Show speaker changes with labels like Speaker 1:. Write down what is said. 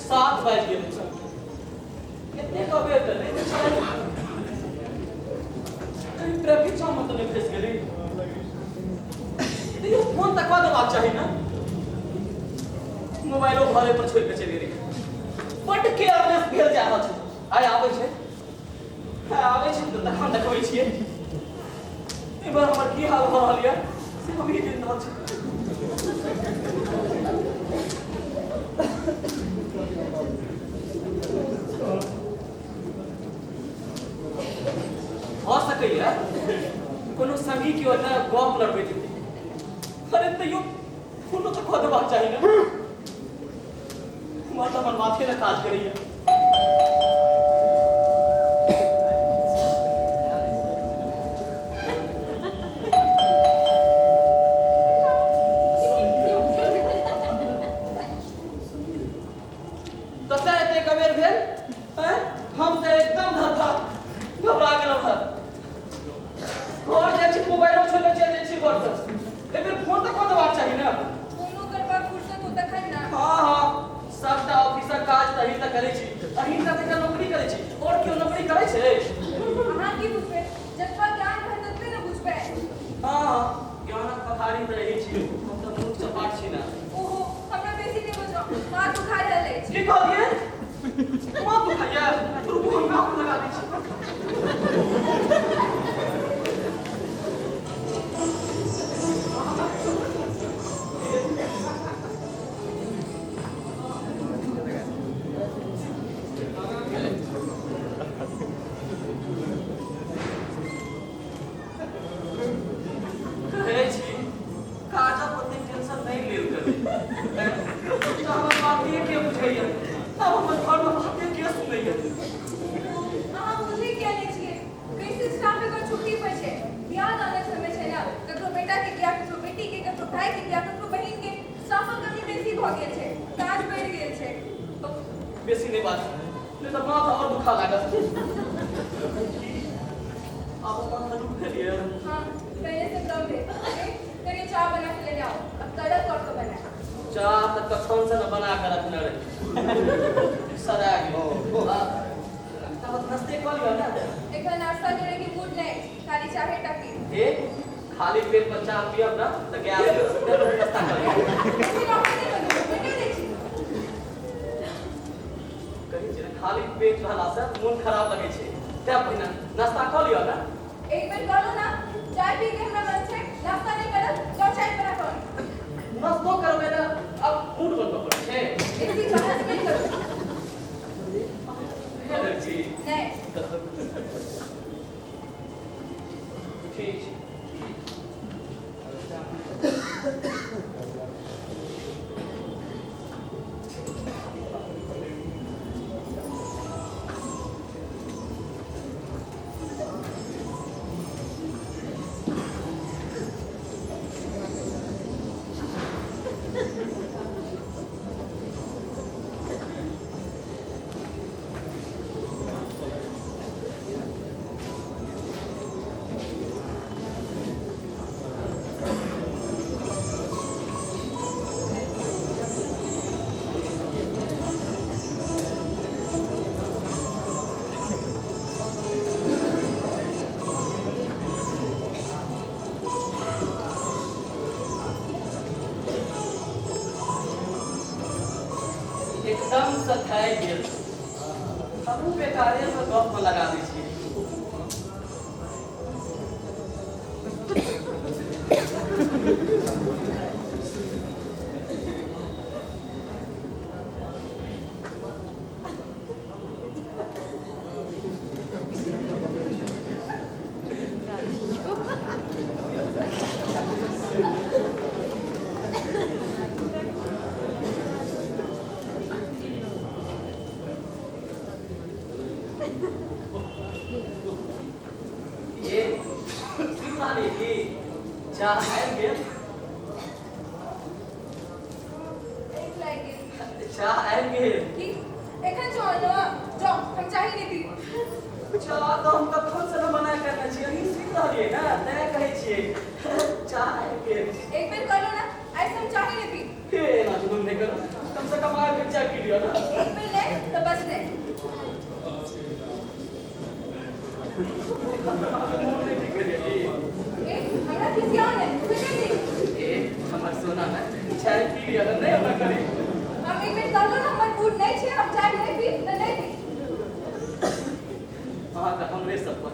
Speaker 1: 7 बाजि गेल छै। एतेक अबेर तऽ नहि ने छलै। कहीं ट्रैफिक जाममे तऽ नहि फँसि गेली? तैयो फोन तऽ कऽ देबाक चाही ने। मोबाइलो घरे पर छोड़ि कऽ चलि गेली। बड्ड केयरलेस भेल जा रहल छै। आइ आबै छै, आइ आबै छै तऽ तखन देखबै छियै एहि बार हमर की हाल भऽ रहल यऽ से हम ही जानि रहल छी। भऽ सकैए कोनो संगी केओ एतऽ गप लड़बैत हेतै। अरे तैयो फोनो तऽ कऽ देबाक चाही ने। हमर तऽ हमर माथे ने काज करैए। कतऽ एते कबेर भेल? आँय? हम तऽ एकदम धक्का घबरा गेलहुँ हँ। घर जाइ छी, मोबाइलो छोड़ि कऽ चलि जाइ छी घरसँ। एक बेर फोन तऽ कऽ देबाक चाही ने।
Speaker 2: फोनो करबाक फुर्सत हो तखन ने।
Speaker 1: हँ हँ, सबटा ऑफिसक काज तऽ अहीं तऽ करै छी। अहीं टा तऽ नौकरी करै छी, आओर केओ नौकरी करै छै?
Speaker 2: अहाँ की बुझबै? जतबा ज्ञान रहत ततबे ने बुझबै।
Speaker 1: हँ हँ, ज्ञानक पथारी तऽ अहीं छी, हम तऽ मूर्ख चपाट छी ने।
Speaker 2: ओहो, हमरा बेसी नहि बजाउ, माथ दुखा रहल अछि।
Speaker 1: की कहलियै? माथ दुखाइया? रुकू, हम गाम लगा दै छी। कहै छी काजक ओतेक टेंशन नहि लेल करू। तऽ हमर बाते के बुझैया? तब हमर घरमे बाते के सुनैया?
Speaker 2: अहाँ बुझै किया नहि छियै? कृषि स्टाफ एकर छुट्टी पर छै। बियाह दानक समय छै ने, ककरो बेटा के बियाह, ककरो बेटी के, ककरो भाय के बियाह, ककरो बहिन के। स्टाफक कमी बेसी भऽ गेल छै, काज बढ़ि गेल छै।
Speaker 1: बेसी नहि बाजू, नहि तऽ माथ आओर दुखा लागत। आब माथा दुख भेल यऽ?
Speaker 2: हाँ, पहले से कम भेल। ए, कनि चाह बना के लेने आउ, अब कड़क कऽ के बनायब।
Speaker 1: चाह तऽ कखन से ने बना कऽ रखने रही, सड़ा गेल। तब नाश्ते कऽ लिअ ने।
Speaker 2: एखन नाश्ता करे के मूड नहि अछि, खाली चाहे टा पीब।
Speaker 1: हे, खाली पेट पर चाह पियब ने तऽ गैस नाश्ता कऽ लिअ।
Speaker 2: फिर अपने बनबू, बना दै छी।
Speaker 1: कहै छै ने, खाली पेट रहला से मोन खराब लगै छै, तें पहिने नाश्ता कऽ लिअ ने।
Speaker 2: एक बेर कहलहुँ ने, चाय पी के हमरा मन छै, नाश्ता नहि करब, जाउ चाय बना कऽ आनू।
Speaker 1: नाश्तो करबै ने आब मूड बनबऽ पड़ै छै।
Speaker 2: बेसी बहस नहि करू।
Speaker 1: छी
Speaker 2: नहि।
Speaker 1: ठीक छै। एकदम से थाकि गेल छी। हमहूँ बेकारे मे गप मे लगा दै छियै। ये सुनवानी की चाह आबि गेल।
Speaker 2: एक लागि गेल।
Speaker 1: चाह आबि गेल।
Speaker 2: की एखन जो अनलहुँ? जाउ, हम चाही नहि पीब।
Speaker 1: चाह तऽ हम कखन से ने मना करने छी, अहीं सुनि रहलियै ने, तैं कहै छियै चाह आबि गेल।
Speaker 2: एक बेर कहलहुँ ने, आइ से हम चाही नहि पीब।
Speaker 1: हे, एना जुलुम नहि करू, कम से कम आबि चाय पी लिअ ने।
Speaker 2: एक बेर नहि तऽ बस नहि।
Speaker 1: मोन नहि ठीक भेलै की?
Speaker 2: ए, हमरा खिसियाउ नहि, बुझलियै की?
Speaker 1: ए हमर सोना ने, चाय पी लिअ ने, नहि हमरा करी।
Speaker 2: हम एक बेर कहलहुँ ने, हमर मूड नहि छै, हम चाय नहि पीब तऽ नहि पीब।
Speaker 1: अहाँके हमरे सब पर।